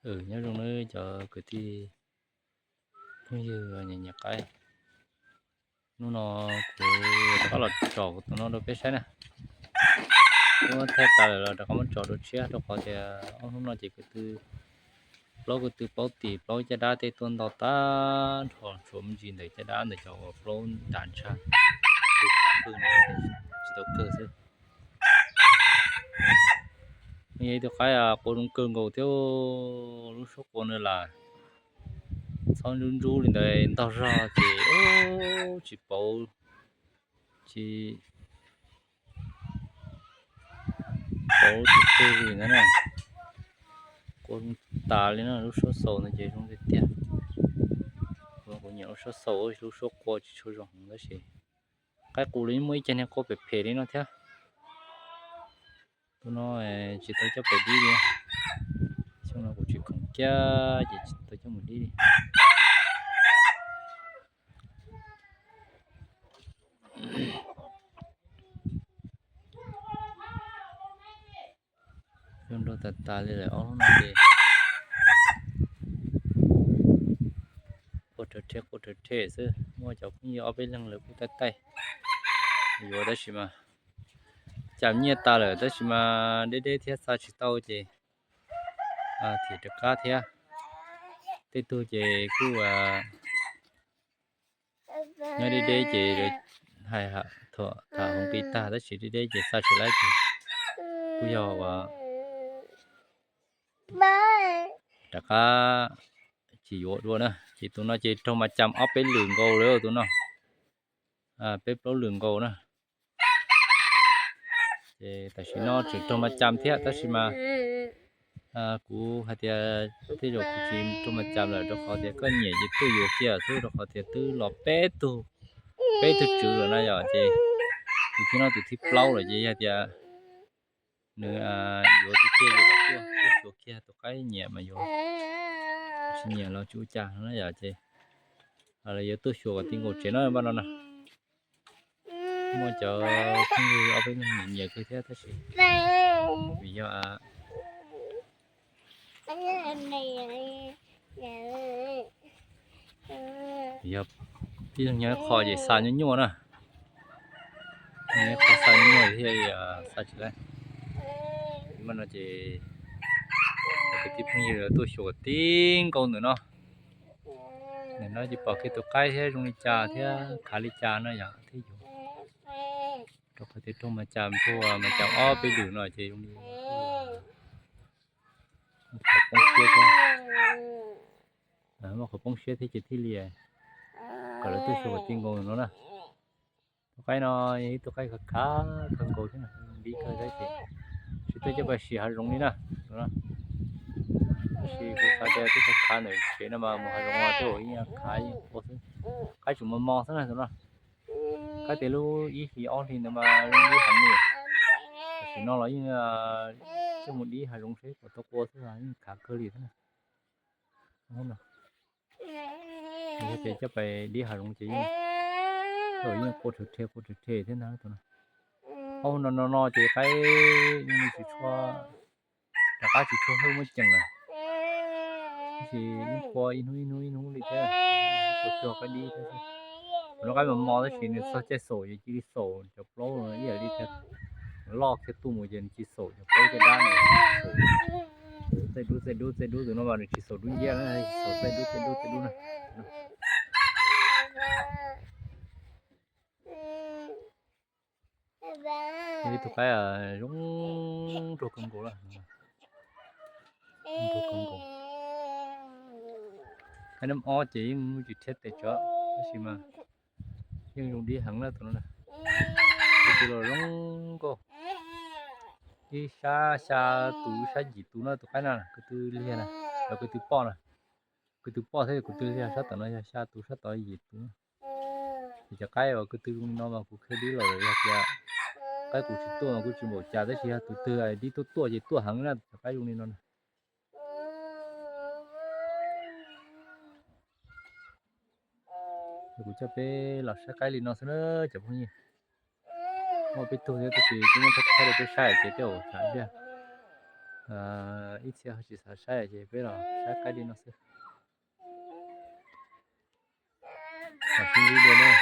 Nyob zoo nawb cov kwv tij phooj ywg nyiam nyiam qaib. Hnub no kuv rov qab los tsom tus no rau peb saib na. Kuv thaij tas lawm los rov qab muab tsom dua tshiab rau qhov tias ob hnub no ces ko tw plaub ko tw plaub tim plaub caj dab tej tuaj nto tag nrho, tshuav me ntsis ntawm caj dab ntawm cov uas plaub nram ntsha, tsis tau kawg xwb. Yog ib tug qaib qua zoo kawg nkaus thiab, lub suab qua no las txhob ntsub ntsub li ntawd ntog zog ces tsis pauv, tsis pauv tsis tug li ntawd na. Qua zoo tas li no, lub suab xaus no ces zoo tiag tiag. Kuv nyiam lub suab xaus, lub suab qua tsis tshua zoo heev tab sis qaib qus los yeej muaj ib cag niag qua phem phem li no thiab. Tus no tsis tau coj pem dib li, xyoo no kuv tsis khoom kiag ces tsis tau coj mus dib li. Zoo nraug tas tas li lawm ob hnub no ces qua rhawv rhe qua rhawv rhe xwb. Muaj cov phooj ywg ob peb leeg lawv kuj taij taij yuav tab sis mas cas nyiaj tas lawm tab sis mas deb deb thiab xa tsis tau ces thim rov qab thiab. Tej tug ces kuj nyob deb deb ces hais tham hauv nqi tag tab sis deb deb ces xa tsis laib ces kuj yog ua rov qab tsis yuav dua na. Ces tus no ces raug mas cas ob peb lwm nkaus lawm tus no, peb plaub lwm nkaus na. Ces tam sim no tseem raug mas cas thiab tab sis mas kuv hais tias tej zaum kuv tsis raug mas cas lawm rau qhov tias koj nyiam ces tuaj yuav kiag xwb rau qhov tias twb los peb tug, peb tug tswv lawm na yom. Ces tus thib no tus thib plaub lawm ces yog tias nws yuav tiag tiag yuav kom tuaj, tuaj xyuas kiag tus qaib nyiam mas yuav, tsis nyiam los tsis ua cas no na yom. Ces lawv yuav tuaj xyuas kom ti nkaus tsev no npaj no na. Muaj cov phooj ywg ob peb leeg nyiam nyiam kawg thiab tab sis vim yog yog tib leeg nyob qho ces xa nyuaj nyuaj na. Nyob qho xa nyuaj nyuaj thiaj xa tsis laib. Mas no ces kwv tij phooj ywg tuaj xyuas kom ti nkaus ntawm no. Ntawm no ces pom kiag tus qaib thiab zoo li cas thiab khav li cas no yom thiab yuav. Rau qhov tias raug mas cas npua mas cas ob peb lwm no ces zoo li qhov poob siab thiab. Muaj qhov poob siab thiab ces thiaj li kom lawv tuaj xyuas kom ti nkaus no na. Tus qaib no yog ib tug qaib khav khav kawg nkaus thiab, zoo nti kawg thiab ces tsis tuaj coj pais sim hav zoov li na. Tab sis kuv xav tias twb khav khav ntawm tsev no mas mus hav zoov tej zaum yeej khav yeej qua xwb. Qaib tseem mos mos xwb na tus no. Qaib tias lub ib hlis ob hlis ntawd mas zoo dib heev li. Tam sim no los yeej coj mus dib hav zoov seb puas tau qua xwb, yeej khav kawg li thiab na. Yog tias coj pais dib hav zoov ces yeej, yeej qua rhawv rhe qua rhawv rhe thiab ntag tus no. Ob hau no no no ces qaib yeej tsis tshua, rov qab tsis tshua hawj muaj ceem lawm. Tab sis yeej qua ib hnub ib hnub ib hnub li thiab, qua cuag qaib dib thiab xwb. Tus no qaib mos mos tab sis nws txog caij xaus ces cia li xaus cov plaub no ib yam li thiab. Loj kiag tuaj mus ces nws cia li xaus cov plaub caj dab no. Txaij dub txaij dub txaij dub, tus no mas nws tsis xaus dub nciab na, xaus txaij dub txaij dub txaij dub na. Yog ib tug qaib zoo nraug kawg nkaus lawm. Qaib nab ob ces yeej muaj tsis rhiab tes tsawv tab sis mas yeej zoo dib heev na tus no. Tus twg los zoo nkauj. Ib sab xya tus ib sab yim tus no tus qaib na, ko tw liag na, los ko tw poj na. Ko tw poj thiab ko tw liag, sab tom no yog xya tus sab tod yim tus. Ces cov qaib uas ko tw zoo li no mas kuv khawb dib los yog tias qaib qus tsis tuaj mas kuj tsis npaum cas tab sis yog tus twg dib tuaj tuaj ces tuaj heev na cov qaib zoo li no na. Kuv coj peb los saib qaib li no xwb na cov phooj ywg. Muaj peb tug thiab tab sis kuv muab thaij thaij rau peb saib ces tej zaum tsam tiag. Ib txhia ho tsis xav saib ces peb los saib qaib li no xwb. Ho sib ntsib dua na.